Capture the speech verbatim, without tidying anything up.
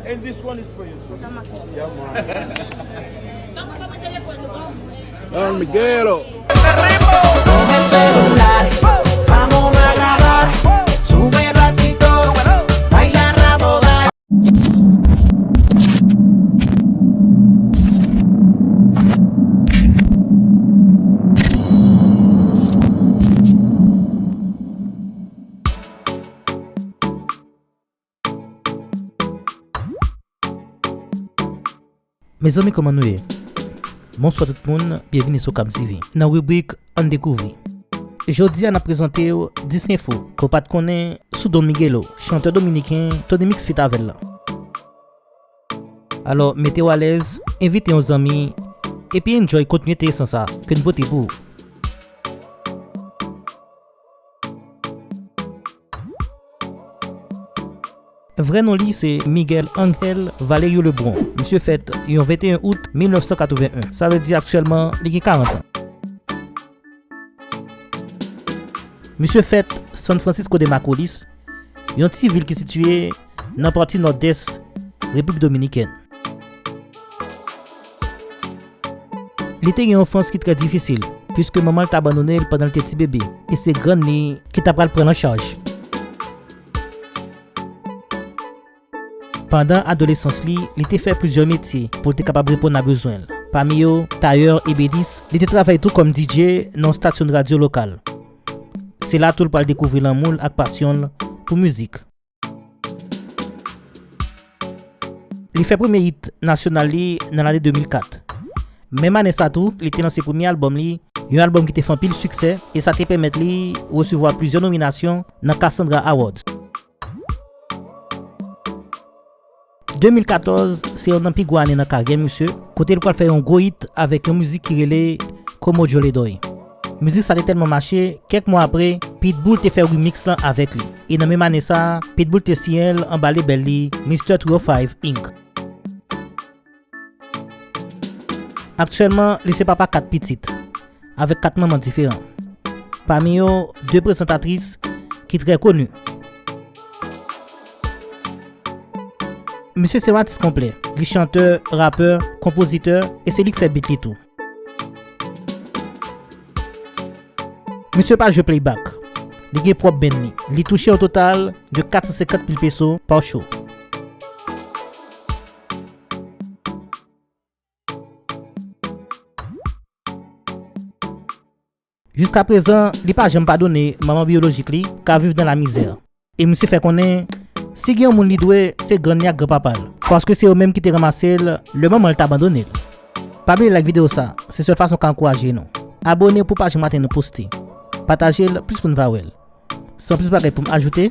And this one is for you too. Yeah, man. Don Miguelo. Con el celular, vamos a grabar. Súbelo a TikTok, baila rabo, dale. Mezanmi, kòman nou ye? Bonswa tout moun, byenvini sou Cam TV. Nan ribrik Ann Dekouvri. Jodi a, n ap prezante w dis enfo ke w pa t konnen sou Don Miguelo, chantè dominiken Tony Mix feat avè l lan. Alò, mete w alèz, envite yon zanmi, epi enjoy kontni enteresan sa a ke n pote pou ou. Vrè non li se Miguel Ángel Valerio Lebrón. Misye fèt yon venteyen out mil nèf san katreven en. Sa vle di aktyèlman li gen karant an. Misye fèt San Francisco de Macorís, yon ti vil ki sitiye nan pati nòdès Repiblik Dominikèn. Li te gen yon anfans ki trè difisil, piske manman l t abandone l pandan l te ti bebe, e se grann li ki ta pral pran l an chaj. Pandan adolesans li, li te fè plizyè metye pou l te kapab reponn a bezwen l. Pami yo, tayè, ebenis, li te travay tou kòm D J nan yon estasyon radyo lokal. Se la tou l pral dekouvri lanmou l ak pasyon l pou mizik. Li fè premye hit nasyonal li nan lane de mil kat. Menm ane sa tou, li te lanse premye albòm li, yon albòm ki te fè anpil siksè, e sa te pèmèt li resevwa plizyè nominasyon nan Cassandra Awards. De mil katòz se yonn nan pi gwo ane nan karyè misye, kote l pral fè yon gwo hit avèk yon mizik ki rele Como Yo Le Doy. Mizik sa te tèlman mache, kèk mwa apre, Pitbull te fè remix lan avèk li. E nan menm ane sa a, Pitbull te siyen l anba lebèl li, Mister Three oh five Inc. Aktyèlman, li se papa kat pitit, avèk kat manman diferan. Pami yo, de prezantatris ki trè koni. Misye se yon atis konplè. Li chantè, rapè, konpozitè, e se li k fè beat li tou. Misye pa jwe playback. Li gen pwòp band li. Li touche yon total de kat san senkant mil peso pa show. Jiskaprezan, li pa janm padone manman byolojik li k ap viv nan lamizè. E misye fè konnen, si gen yon moun li dwe, se grann li ak granpapa l. Paske se yo menm ki te ranmase l lè manman l t abandone l. Pa bliye like videyo sa, se sèl fason w ka ankouraje nou. Abone pou w pa janm rate nou poste. Pataje l, plis moun va wè l. San plis bagay pou m ajoute,